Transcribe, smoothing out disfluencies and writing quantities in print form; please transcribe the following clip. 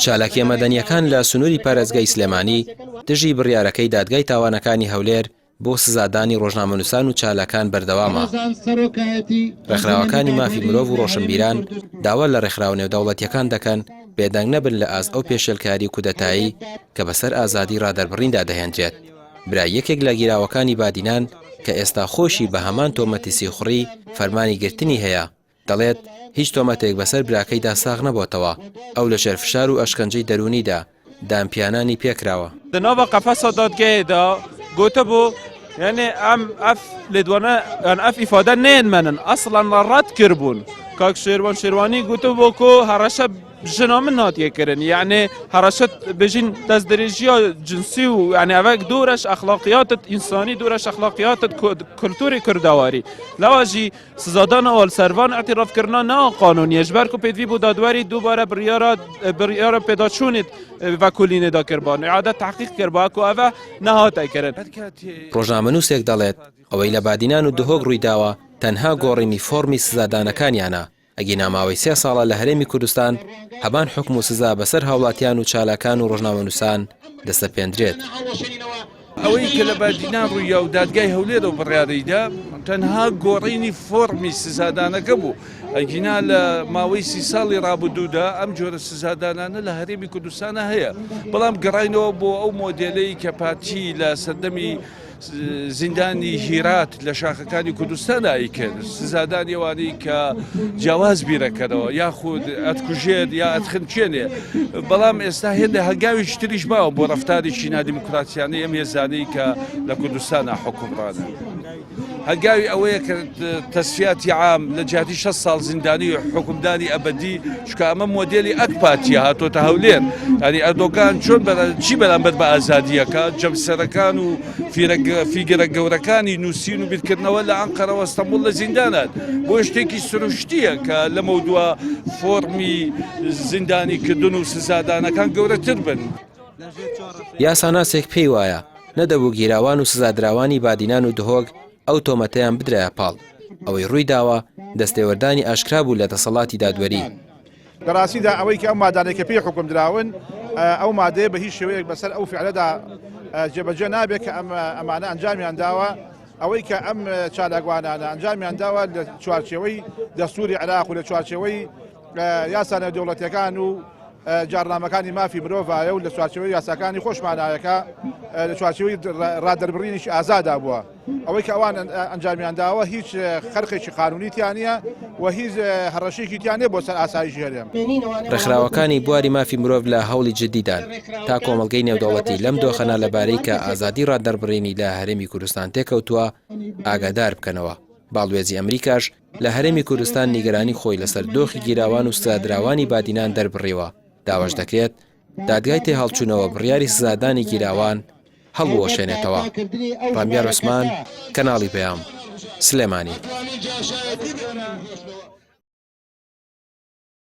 چالاکییە مەدەنییەکان لە سنووری پارێزگای سلێمانی دژی بڕیارەکەی دادگای تاوانەکانی هەولێر بۆ سزادانی ڕۆژنامەنووسان و چالاکان بەردەوامە. ڕێکخراوەکانی مافی مرۆڤ و ڕۆشنبیران داوا لە ڕێکخراوە نێودەوڵەتییەکان دەکەن بێدەنگ نەبن لە ئاست ئەو پێشێلکاری و کودەتایەی کە بەسەر ئازادی ڕادەربڕیندا دەهێندرێت. برای یەکێک لە گیراوەکانی بادینان کە ئێستا خۆیشی بە هەمان تۆمەتی سیخوڕی فەرمانی گرتنی هەیە، دەڵێت، هیچ تۆمەتێک بەسەر براکەیدا ساغ نەبۆتەوە، ئەو لەژێر فشار و ئەشکەنجەی دەروونیدا دانپیانانی پێکراوە. دە ناڤا قەفەسا دادگەیێ دا گۆتبوو، یەنێ ئەم ئەف لێدوانە یان ئەف ئیفادە نێن مەنن ئەسڵەن ڕەد کربوون. کاک شێروان شێروانی گوتبوو کو هەڕەشە ژنا من هاتیە کرن یعنی هەڕەشە بژین دەستدرێژیە جنسی و یعنی ئەوەک دوورەش ئەخلاقیاتت ئینسانی دوورەش ئەخلاقیاتت کولتوری کوردەواری لەواژی سزادان ئەوە لەسەر ڤان ئیعتیرافکردنا ناقانونیە ji ber ku pêdivî bû dadwerî dubare biryara biryara pêdaçûnê vekolînê da kirban îade tehqîq kirba ku ev nehate kirin. ڕۆژنامەنووسێک دەڵێت، ئەوەی لە بادینان و دهۆک ڕوویداوە تەنها گۆڕینی فۆڕمی سزادانەکانیانە، ئەگینا ماوەی سێ ساڵە لە هەرێمی کوردستان هەمان حوکم و سزا بەسەر هاوڵاتیان و چالاکان و ڕۆژنامەنووسان دەسەپێندرێت. ئەوەی کە لە بادینان ڕوویا و دادگای هەولێر ئەو بڕیارەی دا تەنها گۆڕینی فۆڕمی سزادانەکە بوو، ئەگینا لە ماوەی سی ساڵی ڕابردوودا ئەم جۆرە سزادانانە لە هەرێمی کوردستانە هەیە، بەڵام گەڕاینەوە بۆ ئەو مۆدێلەی کە پارتی لە سەردەمی زیندانی هیرات لە شاخەکانی کوردستان ئایکرد سزادانی ئەوانەی کە جیاواز بیرەکەنەوە یاخود ئەتکوژێت یا ئەتخنکێنێ بەڵام ئێستا هێندە هەنگاوێکی تریش ماوە بۆ ڕەفتارێکی نادیموکراتیانەی ئەم هێزانەی کە لە کوردستانە حوکمڕانن. هەنگاوی ئەوەیە کە تەسفیاتی عام لە جیاتی 6 ساڵ زیندانی و حکومدانی ئەبەدی چونکە ئەمە مۆدێلی ئەک پارتیە هاتۆتە هەولێر ینی ئەردۆگان چۆن چی بەرامبەر بە ئازادیەکە جەمسەرەکان و فیگەرە گەورەکانی نووسین و بیرکردنەوە لە ئەنقەرەوە ئەستەمبوڵ لە زیندانات بۆ شتێکی سروشتیە کە لەمەودوا فۆڕمی زیندانیکردن و سزادانەکان گەورەتر بن. یاساناسێک پێی وایە نەدەبوو گیراوان و سزادراوانی بادینان و دهۆک ئەو تۆمەتەیان بدرایە پاڵ، ئەوەی ڕوویداوە دەستێوەردانی ئاشکرا بوو لە دەسەڵاتی دادوەری. لە ڕاستیدا ئەوەی کە ئەو مادانەی کە پێی حوکم دراون ئەو مادەیە بە هیچ شێوەیەک بەسەر ئەو فعلەدا جێبەجێ نابێت کە ئەمانە ئەنجامیان داوە ئەوەی کە ئەم چالاکوانانە ئەنجامیان داوە لە چوارچێوەی دەستوری عێراق و لە چوارچێوەی یاسا نێودەوڵەتیەکان و جارنامەکانی مافی مرۆڤایە و لە چوارچێوەی یاساکانی خۆشمانایەکە لە چوارچێوەی ڕادەربڕینێکی ئازادا بووە. ئەوەی کە ئەوان ئەنجامیان داوە هیچ خەرقێکی قانونی تیا نییە و هیچ هەڕەشەیەکی تیا نییە بۆ سەر ئاسایشی هەرێم. ڕێکخراوەکانی بواری مافی مرۆڤ لە هەوڵی جددیدان تا کۆمەڵگەی نێودەوڵەتی لەم دۆخە نالەبارەی کە ئازادی ڕادەربڕینی لە هەرێمی کوردستان تێکەوتووە ئاگادار بکەنەوە. باڵوێزی ئەمریکاش لە هەرێمی کوردستان نیگەرانی خۆی لەسەر دۆخی گیراوان و سزادراوانی بادینان دەربڕیوە، داواش دەکرێت دادگای تێهەڵچوونەوە بڕیاری سزادانی گیراوان هەڵبوەشێنێتەوە. ڕامیار عوسمان، کەناڵی پەیام، سلێمانی.